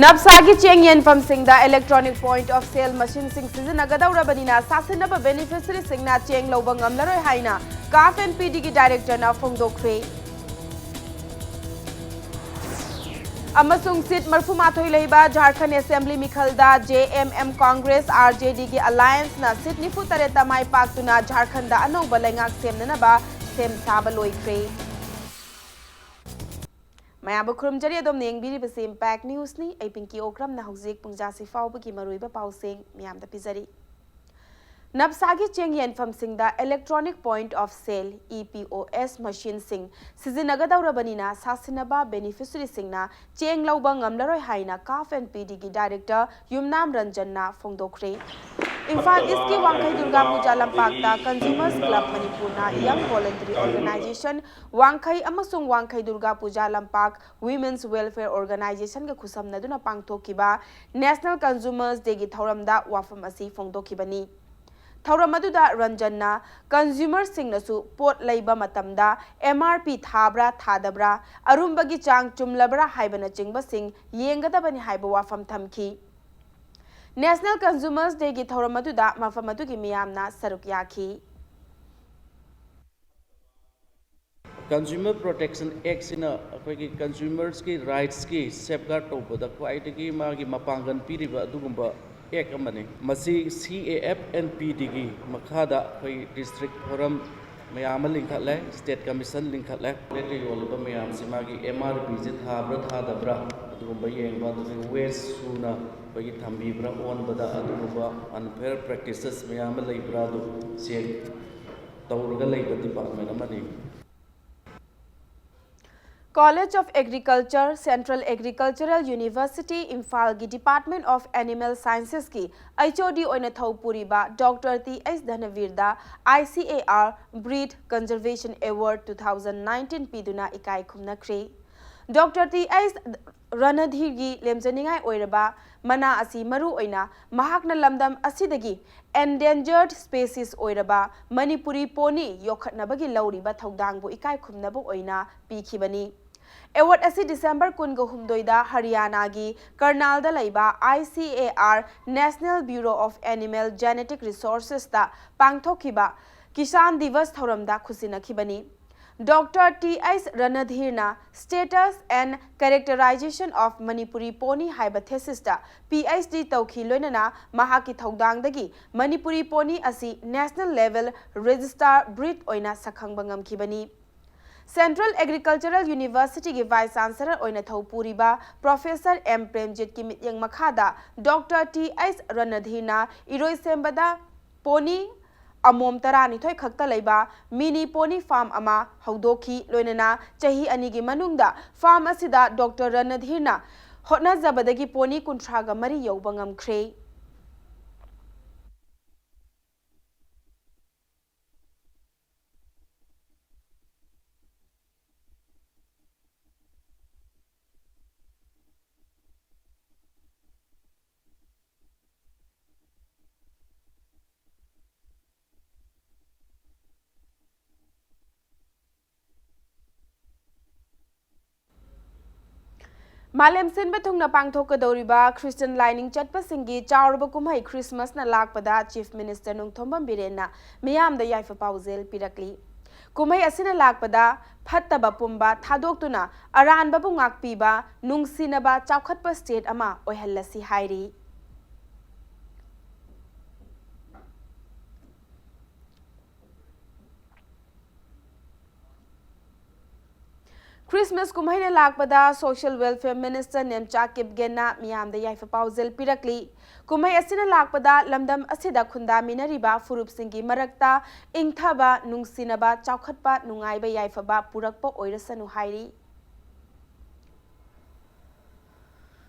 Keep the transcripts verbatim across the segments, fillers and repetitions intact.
ꯅꯞꯁꯥꯒꯤ ꯆꯦꯡ ꯌꯦꯟꯐꯝꯁꯤꯡꯗ electronic point of sale machineꯁꯤꯡ ꯁꯤꯖꯤꯟꯅꯒꯗꯧꯔꯕꯅꯤꯅ ꯁꯥꯁꯤꯟꯅꯕ beneficiaryꯁꯤꯡꯅ ꯆꯦꯡ ꯂꯧꯕ ꯉꯝꯂꯔꯣꯏ ꯍꯥꯏꯅ CAF and PDꯒꯤ directorꯅ ꯐꯣꯡꯗꯣꯛꯈ꯭ꯔꯦ꯫ ꯑꯃꯁꯨꯡ seat ꯃꯔꯤꯐꯨꯃꯥꯊꯣꯏ ꯂꯩꯕ ꯖꯥꯔꯈꯟꯗ assembly ꯃꯤꯈꯜꯗ JMM Congress RJDꯒꯤ allianceꯅ seat ꯅꯤꯐꯨ ꯇꯔꯦꯠꯇ ꯃꯥꯏ ꯄꯥꯛꯇꯨꯅ ꯖꯥꯔꯈꯟꯗ ꯑꯅꯧꯕ ꯂꯩꯉꯥꯛ ꯁꯦꯝꯅꯅꯕ ꯁꯦꯝ ꯁꯥꯕ ꯂꯣꯏꯈ꯭ꯔꯦ꯫ ꯃꯌꯥꯝꯕꯨ ꯈꯨꯔꯨꯝꯖꯔꯤ꯫ ꯑꯗꯣꯝꯅ ꯌꯦꯡꯕꯤꯔꯤꯕꯁꯤ Impact Newsꯅꯤ꯫ ꯑꯩ ꯄꯤꯡꯀꯤ ꯑꯣꯀ꯭ꯔꯝꯅ ꯍꯧꯖꯤꯛ ꯄꯨꯡ ꯖꯥꯁꯤ ꯐꯥꯎꯕꯒꯤ ꯃꯔꯨꯑꯣꯏꯕ ꯄꯥꯎꯁꯤꯡ ꯃꯌꯥꯝꯗ ꯄꯤꯖꯔꯤ꯫ ꯅꯞꯁꯥꯒꯤ ꯆꯦꯡ ꯌꯦꯟꯐꯝꯁꯤꯡꯗ electronic point of sale, EPOS, machineꯁꯤꯡ ꯁꯤꯖꯤꯟꯅꯒꯗꯧꯔꯕꯅꯤꯅ ꯁꯥꯁꯤꯟꯅꯕ beneficiaryꯁꯤꯡꯅ ꯆꯦꯡ ꯂꯧꯕ ꯉꯝꯂꯔꯣꯏ ꯍꯥꯏꯅ CAF and PDꯒꯤ director ꯌꯨꯝꯅꯥꯝ ꯔꯟꯖꯟꯅ ꯐꯣꯡꯗꯣꯛꯈ꯭ꯔꯦ꯫ ꯏꯝꯐꯥꯜ Eastꯀꯤ ꯋꯥꯡꯈꯩ ꯗꯨꯔꯒꯥ ꯄꯨꯖꯥ ꯂꯝꯄꯥꯛꯇ Consumers Club ꯃꯅꯤꯄꯨꯔꯅ Young Voluntary Organization ꯋꯥꯡꯈꯩ ꯑꯃꯁꯨꯡ ꯋꯥꯡꯈꯩ ꯗꯨꯔꯒꯥ ꯄꯨꯖꯥ ꯂꯝꯄꯥꯛ Women's Welfare Organizationꯒ ꯈꯨꯠꯁꯝꯅꯗꯨꯅ ꯄꯥꯡꯊꯣꯛꯈꯤꯕ National Consumers Dayꯒꯤ ꯊꯧꯔꯝꯗ ꯋꯥꯐꯝ ꯑꯁꯤ ꯐꯣꯡꯗꯣꯛꯈꯤꯕꯅꯤ꯫ ꯊꯧꯔꯝ ꯑꯗꯨꯗ ꯔꯟꯖꯟꯅ consumerꯁꯤꯡꯅꯁꯨ ꯄꯣꯠ ꯂꯩꯕ ꯃꯇꯝꯗ MRP ꯊꯥꯕ꯭ꯔꯥ ꯊꯥꯗꯕ꯭ꯔꯥ, ꯑꯔꯨꯝꯕꯒꯤ ꯆꯥꯡ ꯆꯨꯝꯂꯕ꯭ꯔꯥ ꯍꯥꯏꯕꯅꯆꯤꯡꯕꯁꯤꯡ ꯌꯦꯡꯒꯗꯕꯅꯤ ꯍꯥꯏꯕ ꯋꯥꯐꯝ ꯊꯝꯈꯤ꯫ National Consumers Dayꯒꯤ ꯊꯧꯔꯝ ꯑꯗꯨꯗ ꯃꯐꯝ ꯑꯗꯨꯒꯤ ꯃꯤꯌꯥꯝꯅ ꯁꯔꯨꯛ ꯌꯥꯈꯤ꯫ Consumer Protection Actꯁꯤꯅ ꯑꯩꯈꯣꯏꯒꯤ consumersꯀꯤ rightsꯀꯤ safeguard ꯇꯧꯕꯗ ꯈ꯭ꯋꯥꯏꯗꯒꯤ ꯃꯥꯒꯤ ꯃꯄꯥꯡꯒꯜ ꯄꯤꯔꯤꯕ ꯑꯗꯨꯒꯨꯝꯕ act ꯑꯃꯅꯤ꯫ ꯃꯁꯤ CAF and PDꯒꯤ ꯃꯈꯥꯗ ꯑꯩꯈꯣꯏ district forum ꯃꯌꯥꯝ ꯑꯃ ꯂꯤꯡꯈꯠꯂꯦ, state commission ꯂꯤꯡꯈꯠꯂꯦ꯫ Marketꯇ ꯌꯣꯜꯂꯤꯕ ꯃꯌꯥꯝꯁꯤ ꯃꯥꯒꯤ MRPꯁꯦ ꯊꯥꯕ꯭ꯔꯥ ꯊꯥꯗꯕ꯭ꯔꯥ ꯑꯗꯨꯒꯨꯝꯕ ꯌꯦꯡꯕ, ꯑꯗꯨꯒ wage ꯁꯨꯅ ꯑꯩꯈꯣꯏꯒꯤ ꯊꯝꯕꯤꯕ꯭ꯔꯥ ꯑꯣꯟꯕꯗ ꯑꯗꯨꯒꯨꯝꯕ unfair practices ꯃꯌꯥꯝ ꯑꯃ ꯂꯩꯕ꯭ꯔꯥ ꯑꯗꯨ check ꯇꯧꯔꯒ ꯂꯩꯕ department ꯑꯃꯅꯤ꯫ College of Agriculture, Central Agricultural University, ꯏꯝꯐꯥꯜꯒꯤ Department of Animal Scienceꯀꯤ HOD ꯑꯣꯏꯅ ꯊꯧ ꯄꯨꯔꯤꯕ Doctor Th ꯙꯅꯕꯤꯔꯗ ICAR Breed Conservation Award two thousand nineteen ꯄꯤꯗꯨꯅ ꯏꯀꯥꯏ ꯈꯨꯝꯅꯈ꯭ꯔꯦ꯫ Doctor Th ꯔꯅꯙꯤꯔꯒꯤ ꯂꯦꯝꯖꯅꯤꯡꯉꯥꯏ ꯑꯣꯏꯔꯕ ꯃꯅꯥ ꯑꯁꯤ ꯃꯔꯨ ꯑꯣꯏꯅ ꯃꯍꯥꯛꯅ ꯂꯝꯗꯝ ꯑꯁꯤꯗꯒꯤ endangered species ꯑꯣꯏꯔꯕ ꯃꯅꯤꯄꯨꯔꯤ pony ꯌꯣꯛꯈꯠꯅꯕꯒꯤ ꯂꯧꯔꯤꯕ ꯊꯧꯗꯥꯡꯕꯨ ꯏꯀꯥꯏ ꯈꯨꯝꯅꯕ ꯑꯣꯏꯅ ꯄꯤꯈꯤꯕꯅꯤ꯫ ꯑꯦꯋꯥꯔꯗ ꯑꯁꯤ ꯗꯤꯁꯦꯝꯕꯔ ꯀꯨꯟꯒ ꯍꯨꯝꯗꯣꯏꯗ ꯍꯔꯤꯌꯥꯅꯥꯒꯤ ꯀꯔꯅꯥꯜꯗ ꯂꯩꯕ I C A R, National Bureau of Animal Genetic Resourcesꯇ ꯄꯥꯡꯊꯣꯛꯈꯤꯕ ꯀꯤꯁꯥꯟ ꯗꯤꯕꯁ ꯊꯧꯔꯝꯗ ꯈꯨꯠꯁꯤꯟꯅꯈꯤꯕꯅꯤ꯫ ꯗꯣꯛꯇꯔ ꯇꯤ ꯑꯩꯆ ꯔꯅꯙꯤꯔꯅ Status and Characterization of Manipuri Pony ꯍꯥꯏꯕ thesis ꯇ P H D ꯇꯧꯈꯤ, ꯂꯣꯏꯅꯅ ꯃꯍꯥꯛꯀꯤ ꯊꯧꯗꯥꯡꯗꯒꯤ ꯃꯅꯤꯄꯨꯔꯤ pony ꯑꯁꯤ national level register breed ꯑꯣꯏꯅ ꯁꯛꯈꯪꯕ ꯉꯝꯈꯤꯕꯅꯤ꯫ Central Agricultural Universityꯒꯤ Vice Chancellor ꯑꯣꯏꯅ ꯊꯧ ꯄꯨꯔꯤꯕ Professor M ꯄ꯭ꯔꯦꯝꯖꯤꯠꯀꯤ ꯃꯤꯠꯌꯦꯡ ꯃꯈꯥꯗ ꯗꯣꯛꯇꯔ ꯇꯤ ꯑꯩꯆ ꯔꯅꯙꯤꯔꯅ ꯏꯔꯣꯏꯁꯦꯝꯕꯗ pony ꯑꯃꯣꯝ ꯇꯔꯥꯅꯤꯊꯣꯏ ꯈꯛꯇ ꯂꯩꯕ mini pony farm ꯑꯃ ꯍꯧꯗꯣꯛꯈꯤ꯫ ꯂꯣꯏꯅꯅ ꯆꯍꯤ ꯑꯅꯤꯒꯤ ꯃꯅꯨꯡꯗ farm ꯑꯁꯤꯗ ꯗꯣꯛꯇꯔ ꯔꯅꯙꯤꯔꯅ ꯍꯣꯠꯅꯖꯕꯗꯒꯤ pony ꯀꯨꯟꯊ꯭ꯔꯥꯒ ꯃꯔꯤ ꯌꯧꯕ ꯉꯝꯈ꯭ꯔꯦ꯫ ꯃꯥꯂꯦꯝ ꯁꯤꯟꯕ ꯊꯨꯡꯅ ꯄꯥꯡꯊꯣꯛꯀꯗꯧꯔꯤꯕ Christian ꯂꯥꯏꯅꯤꯡ ꯆꯠꯄꯁꯤꯡꯒꯤ ꯆꯥꯎꯔꯕ ꯀꯨꯝꯍꯩ ꯈ꯭ꯔꯤꯁꯃꯁꯅ ꯂꯥꯛꯄꯗ Chief Minister ꯅꯣꯡꯊꯣꯝꯕꯝ ꯕꯤꯔꯦꯟꯅ ꯃꯤꯌꯥꯝꯗ ꯌꯥꯏꯐ ꯄꯥꯎꯖꯦꯜ ꯄꯤꯔꯛꯂꯤ꯫ ꯀꯨꯝꯍꯩ ꯑꯁꯤꯅ ꯂꯥꯛꯄꯗ ꯐꯠꯇꯕ ꯄꯨꯝꯕ ꯊꯥꯗꯣꯛꯇꯨꯅ ꯑꯔꯥꯟꯕꯕꯨ ꯉꯥꯛꯄꯤꯕ ꯅꯨꯡꯁꯤꯅꯕ ꯆꯥꯎꯈꯠꯄ state ꯑꯃ ꯑꯣꯏꯍꯜꯂꯁꯤ ꯍꯥꯏꯔꯤ꯫ ꯈ꯭ꯔꯤꯁꯃꯁ ꯀꯨꯝꯍꯩꯅ ꯂꯥꯛꯄꯗ Social Welfare Minister ꯅꯦꯝꯆꯥ ꯀꯤꯞꯒꯦꯟꯅ ꯃꯤꯌꯥꯝꯗ ꯌꯥꯏꯐ ꯄꯥꯎꯖꯦꯜ ꯄꯤꯔꯛꯂꯤ꯫ ꯀꯨꯝꯍꯩ ꯑꯁꯤꯅ ꯂꯥꯛꯄꯗ ꯂꯝꯗꯝ ꯑꯁꯤꯗ ꯈꯨꯟꯗꯥꯃꯤꯟꯅꯔꯤꯕ ꯐꯨꯔꯨꯞꯁꯤꯡꯒꯤ ꯃꯔꯛꯇ ꯏꯪꯊꯕ, ꯅꯨꯡꯁꯤꯅꯕ, ꯆꯥꯎꯈꯠꯄ, ꯅꯨꯡꯉꯥꯏꯕ ꯌꯥꯏꯐꯕ ꯄꯨꯔꯛꯄ ꯑꯣꯏꯔꯁꯅꯨ ꯍꯥꯏꯔꯤ꯫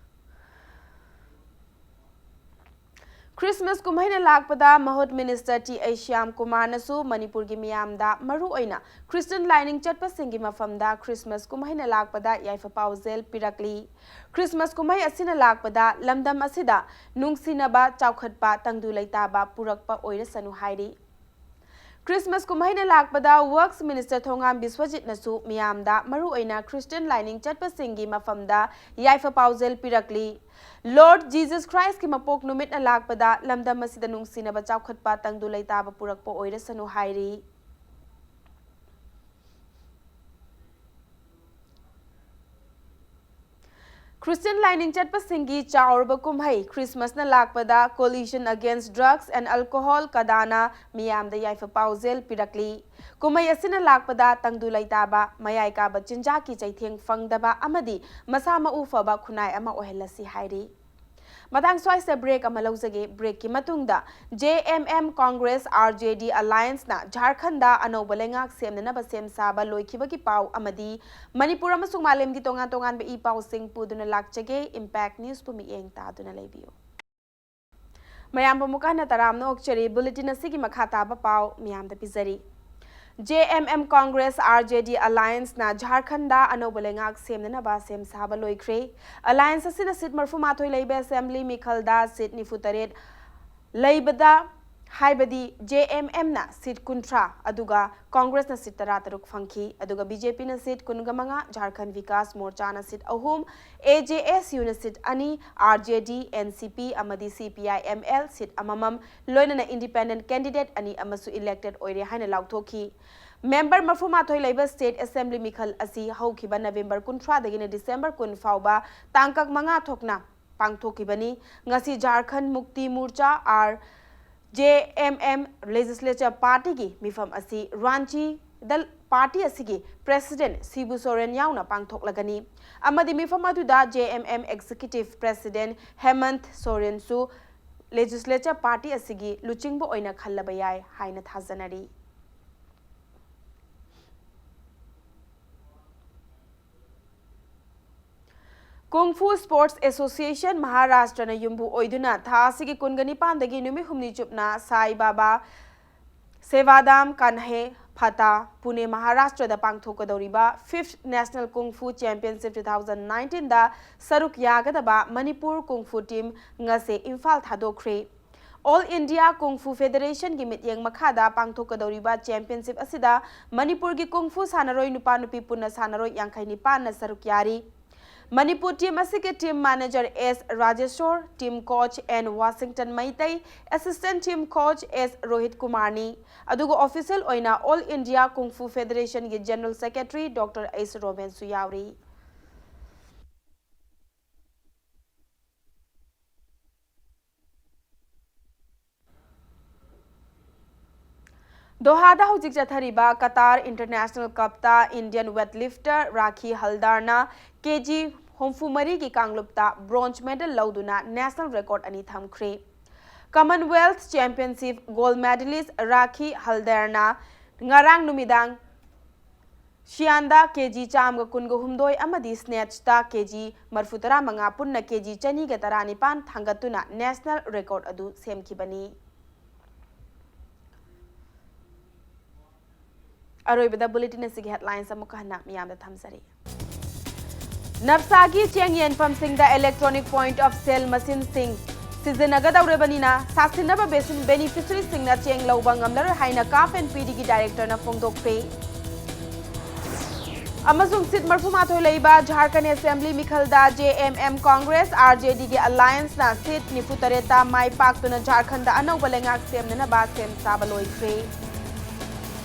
ꯈ꯭ꯔꯤꯁꯃꯁ ꯀꯨꯝꯍꯩꯅ ꯂꯥꯛꯄꯗ ꯃꯍꯨꯠ Minister ꯇꯤ ꯑꯩꯆ ꯁ꯭ꯌꯥꯝ ꯀꯨꯃꯥꯔꯅꯁꯨ ꯃꯅꯤꯄꯨꯔꯒꯤ ꯃꯤꯌꯥꯝꯗ, ꯃꯔꯨꯑꯣꯏꯅ Christian ꯂꯥꯏꯅꯤꯡ ꯆꯠꯄꯁꯤꯡꯒꯤ ꯃꯐꯝꯗ ꯈ꯭ꯔꯤꯁꯃꯁ ꯀꯨꯝꯍꯩꯅ ꯂꯥꯛꯄꯗ ꯌꯥꯏꯐ ꯄꯥꯎꯖꯦꯜ ꯄꯤꯔꯛꯂꯤ꯫ ꯈ꯭ꯔꯤꯁꯃꯁ ꯀꯨꯝꯍꯩ ꯑꯁꯤꯅ ꯂꯥꯛꯄꯗ ꯂꯝꯗꯝ ꯑꯁꯤꯗ ꯅꯨꯡꯁꯤꯅꯕ, ꯆꯥꯎꯈꯠꯄ, ꯇꯪꯗꯨ ꯂꯩꯇꯥꯕ ꯄꯨꯔꯛꯄ ꯑꯣꯏꯔꯁꯅꯨ ꯍꯥꯏꯔꯤ꯫ ꯈ꯭ꯔꯤꯁꯃꯥꯁ ꯀꯨꯝꯍꯩꯅ ꯂꯥꯛꯄꯗ Works Minister ꯊꯣꯉꯥꯝ ꯕꯤꯁ꯭ꯋꯖꯤꯠꯅꯁꯨ ꯃꯤꯌꯥꯝꯗ, ꯃꯔꯨꯑꯣꯏꯅ ꯈ꯭ꯔꯤꯁꯇꯤꯌꯟ ꯂꯥꯏꯅꯤꯡ ꯆꯠꯄꯁꯤꯡꯒꯤ ꯃꯐꯝꯗ ꯌꯥꯏꯐ ꯄꯥꯎꯖꯦꯜ ꯄꯤꯔꯛꯂꯤ꯫ Lord Jesus Christꯀꯤ ꯃꯄꯣꯛ ꯅꯨꯃꯤꯠꯅ ꯂꯥꯛꯄꯗ ꯂꯝꯗꯝ ꯑꯁꯤꯗ ꯅꯨꯡꯁꯤꯅꯕ, ꯆꯥꯎꯈꯠꯄ, ꯇꯪꯗꯨ ꯂꯩꯇꯥꯕ ꯄꯨꯔꯛꯄ ꯑꯣꯏꯔꯁꯅꯨ ꯍꯥꯏꯔꯤ꯫ ꯈ꯭ꯔꯤꯁꯇꯤꯌꯟ ꯂꯥꯏꯅꯤꯡ ꯆꯠꯄꯁꯤꯡꯒꯤ ꯆꯥꯎꯔꯕ ꯀꯨꯝꯍꯩ ꯈ꯭ꯔꯤꯁꯃꯥꯁꯅ ꯂꯥꯛꯄꯗ Coalition Against Drugs and Alcohol, ꯀꯗꯥꯅ ꯃꯤꯌꯥꯝꯗ ꯌꯥꯏꯐ ꯄꯥꯎꯖꯦꯜ ꯄꯤꯔꯛꯂꯤ꯫ ꯀꯨꯝꯍꯩ ꯑꯁꯤꯅ ꯂꯥꯛꯄꯗ ꯇꯪꯗꯨ ꯂꯩꯇꯥꯕ, ꯃꯌꯥꯏ ꯀꯥꯕ ꯆꯤꯟꯖꯥꯛꯀꯤ ꯆꯩꯊꯦꯡ ꯐꯪꯗꯕ ꯑꯃꯗꯤ ꯃꯁꯥ ꯃꯎ ꯐꯕ ꯈꯨꯟꯅꯥꯏ ꯑꯃ ꯑꯣꯏꯍꯜꯂꯁꯤ ꯍꯥꯏꯔꯤ꯫ ꯃꯇꯥꯡ ꯁ꯭ꯋꯥꯏꯁꯤꯗ break ꯑꯃ ꯂꯧꯖꯒꯦ꯫ Breakꯀꯤ ꯃꯇꯨꯡꯗ J M M Congress R J D Allianceꯅ ꯖꯥꯔꯈꯟꯗ ꯑꯅꯧꯕ ꯂꯩꯉꯥꯛ ꯁꯦꯝꯅꯅꯕ ꯁꯦꯝ ꯁꯥꯕ ꯂꯣꯏꯈꯤꯕꯒꯤ ꯄꯥꯎ ꯑꯃꯗꯤ ꯃꯅꯤꯄꯨꯔ ꯑꯃꯁꯨꯡ ꯃꯥꯂꯦꯝꯒꯤ ꯇꯣꯉꯥꯟ ꯇꯣꯉꯥꯟꯕ ꯏ ꯄꯥꯎꯁꯤꯡ ꯄꯨꯗꯨꯅ ꯂꯥꯛꯆꯒꯦ꯫ Impact Newsꯄꯨ ꯃꯤꯠꯌꯦꯡ ꯇꯥꯗꯨꯅ ꯂꯩꯕꯤꯌꯨ꯫ ꯃꯌꯥꯝꯕꯨ ꯑꯃꯨꯛꯀ ꯍꯟꯅ ꯇꯔꯥꯝꯅ ꯑꯣꯛꯆꯔꯤ꯫ Bulletin ꯑꯁꯤꯒꯤ ꯃꯈꯥ ꯇꯥꯕ ꯄꯥꯎ ꯃꯤꯌꯥꯝꯗ ꯄꯤꯖꯔꯤ꯫ J M M Congress R J D Allianceꯅ ꯖꯥꯔꯈꯟꯗ ꯑꯅꯧꯕ ꯂꯩꯉꯥꯛ ꯁꯦꯝꯅꯅꯕ ꯁꯦꯝ ꯁꯥꯕ ꯂꯣꯏꯈ꯭ꯔꯦ꯫ Alliance ꯑꯁꯤꯅ seat ꯃꯔꯤꯐꯨ ꯃꯥꯊꯣꯏ ꯂꯩꯕ assembly ꯃꯤꯈꯜꯗ seat ꯅꯤꯐꯨ ꯇꯔꯦꯠ ꯂꯩꯕꯗ, ꯍꯥꯏꯕꯗꯤ J M Mꯅ seat ꯀꯨꯟꯊ꯭ꯔꯥ, ꯑꯗꯨꯒ Congressꯅ seat ꯇꯔꯥ ꯇꯔꯨꯛ ꯐꯪꯈꯤ, ꯑꯗꯨꯒ B J Pꯅ seat ꯀꯨꯟꯒ ꯃꯉꯥ, Jharkhand Vikas Morchana seat ꯑꯍꯨꯝ, A J S Uꯅ seat ꯑꯅꯤ, R J D, N C P ꯑꯃꯗꯤ C P I M L seat ꯑꯃꯃꯝ, ꯂꯣꯏꯅꯅ independent candidate ꯑꯅꯤ ꯑꯃꯁꯨ elected ꯑꯣꯏꯔꯦ ꯍꯥꯏꯅ ꯂꯥꯎꯊꯣꯛꯈꯤ꯫ Member ꯃꯔꯤꯐꯨ ꯃꯥꯊꯣꯏ ꯂꯩꯕ state assembly ꯃꯤꯈꯜ ꯑꯁꯤ ꯍꯧꯈꯤꯕ November ꯀꯨꯟꯊ꯭ꯔꯥꯗꯒꯤꯅ December ꯀꯨꯟ ꯐꯥꯎꯕ ꯇꯥꯡꯀꯛ ꯃꯉꯥ ꯊꯣꯛꯅ ꯄꯥꯡꯊꯣꯛꯈꯤꯕꯅꯤ꯫ ꯉꯁꯤ Jharkhand Mukti Morcha, R J M M, Legislature Partyꯒꯤ ꯃꯤꯐꯝ ꯑꯁꯤ ꯔꯥꯟꯆꯤꯗ party ꯑꯁꯤꯒꯤ President ꯁꯤꯕꯨ ꯁꯣꯔꯦꯟ ꯌꯥꯎꯅ ꯄꯥꯡꯊꯣꯛꯂꯒꯅꯤ ꯑꯃꯗꯤ ꯃꯤꯐꯝ ꯑꯗꯨꯗ J M M Executive President ꯍꯦꯃꯟꯊ ꯁꯣꯔꯦꯟꯁꯨ Legislature Party ꯑꯁꯤꯒꯤ ꯂꯨꯆꯤꯡꯕ ꯑꯣꯏꯅ ꯈꯜꯂꯕ ꯌꯥꯏ ꯍꯥꯏꯅ ꯊꯥꯖꯅꯔꯤ꯫ Kung Fu Sports Association ꯃꯍꯥꯔꯥꯁꯇ꯭ꯔꯅ ꯌꯨꯝꯕꯨ ꯑꯣꯏꯗꯨꯅ ꯊꯥ ꯑꯁꯤꯒꯤ ꯀꯨꯟꯒ ꯅꯤꯄꯥꯟꯗꯒꯤ ꯅꯨꯃꯤꯠ ꯍꯨꯝꯅꯤ ꯆꯨꯞꯅ ꯁꯥꯏ ꯕꯥꯕꯥ ꯁꯦꯕꯥꯗꯥꯝ ꯀꯥꯟꯍꯦ ꯐꯇꯥ, ꯄꯨꯅꯦ, ꯃꯍꯥꯔꯥꯁꯇ꯭ꯔꯗ ꯄꯥꯡꯊꯣꯛꯀꯗꯧꯔꯤꯕ fifth National Kung Fu Championship two thousand nineteenꯗ ꯁꯔꯨꯛ ꯌꯥꯒꯗꯕ ꯃꯅꯤꯄꯨꯔ Kung Fu team ꯉꯁꯤ Imphal ꯊꯥꯗꯣꯛꯈ꯭ꯔꯦ꯫ All India Kung Fu Federation ꯒꯤ ꯃꯤꯠꯌꯦꯡ ꯃꯈꯥꯗ ꯄꯥꯡꯊꯣꯛꯀꯗꯧꯔꯤꯕ championship ꯑꯁꯤꯗ ꯃꯅꯤꯄꯨꯔꯒꯤ ꯀꯨꯡ ꯐꯨ ꯁꯥꯟꯅꯔꯣꯏ ꯅꯨꯄꯥ ꯅꯨꯄꯤ ꯄꯨꯟꯅ ꯁꯥꯟꯅꯔꯣꯏ ꯌꯥꯡꯈꯩ ꯅꯤꯄꯥꯟꯅ ꯁꯔꯨꯛ ꯌꯥꯔꯤ꯫ ꯃꯅꯤꯄꯨꯔ team ꯑꯁꯤꯒꯤ team manager S Rajeshor, team coach N Washington Meitei, assistant team coach S Rohit ꯀꯨꯃꯥꯔꯅꯤ꯫ ꯑꯗꯨꯒ official ꯑꯣꯏꯅ All India Kung Fu Federation ꯒꯤ general secretary Doctor H ꯔꯣꯕꯦꯟꯁꯨ ꯌꯥꯎꯔꯤ꯫ ꯗꯣꯍꯥꯗ ꯍꯧꯖꯤꯛ ꯆꯠꯊꯔꯤꯕ Qatar International Cup ꯇ Indian weightlifter ꯔꯥꯈꯤ ꯍꯜꯗꯥꯔꯅ ꯀꯦ ꯖꯤ ꯍꯨꯝꯐꯨ ꯃꯔꯤꯒꯤ ꯀꯥꯡꯂꯨꯞꯇ bronze medal ꯂꯧꯗꯨꯅ national record ꯑꯅꯤ ꯊꯝꯈ꯭ꯔꯦ꯫ Commonwealth Championship gold medalist ꯔꯥꯈꯤ ꯍꯜꯗꯥꯔꯅ ꯉꯔꯥꯡ ꯅꯨꯃꯤꯗꯥꯡ ꯁꯤꯌꯥꯟꯗ ꯀꯦ ꯖꯤ ꯆꯥꯝꯃꯒ ꯀꯨꯟꯒ ꯍꯨꯝꯗꯣꯏ ꯑꯃꯗꯤ snatch ꯇ ꯀꯦ ꯖꯤ ꯃꯔꯤꯐꯨ ꯇꯔꯥꯃꯉꯥ ꯄꯨꯟꯅ ꯀꯦ ꯖꯤ ꯆꯅꯤꯒ ꯇꯔꯥꯅꯤꯄꯥꯟ ꯊꯥꯡꯒꯠꯇꯨꯅ national record ꯑꯗꯨ ꯁꯦꯝꯈꯤꯕꯅꯤ꯫ ꯑꯔꯣꯏꯕꯗ bulletin ꯑꯁꯤꯒꯤ headlines ꯑꯃꯨꯛꯀ ꯍꯟꯅ ꯃꯤꯌꯥꯝꯗ ꯊꯝꯖꯔꯤ꯫ ꯅꯞꯁꯥꯒꯤ ꯆꯦꯡ ꯌꯦꯟꯐꯝꯁꯤꯡꯗ electronic point of sale machine ꯁꯤꯡ ꯁꯤꯖꯤꯟꯅꯒꯗꯧꯔꯕꯅꯤꯅ, ꯁꯥꯁꯤꯟꯅꯕ ꯕꯦꯁꯤꯟ beneficiary ꯁꯤꯡꯅ ꯆꯦꯡ ꯂꯧꯕ ꯉꯝꯂꯔꯣꯏ ꯍꯥꯏꯅ CAF and PD ꯒꯤ director ꯅ ꯐꯣꯡꯗꯣꯛꯈ꯭ꯔꯦ꯫ ꯑꯃꯁꯨꯡ seat ꯃꯔꯤꯐꯨ ꯃꯥꯊꯣꯏ ꯂꯩꯕ Jharkhand Assembly ꯃꯤꯈꯜꯗ J M M Congress R J D ꯒꯤ alliance ꯅ seat ꯅꯤꯐꯨ ꯇꯔꯦꯠꯇ ꯃꯥꯏ ꯄꯥꯛꯇꯨꯅ Jharkhand ꯗ ꯑꯅꯧꯕ ꯂꯩꯉꯥꯛ ꯁꯦꯝꯅꯅꯕ ꯁꯦꯝ ꯁꯥꯕ ꯂꯣꯏꯈ꯭ꯔꯦ꯫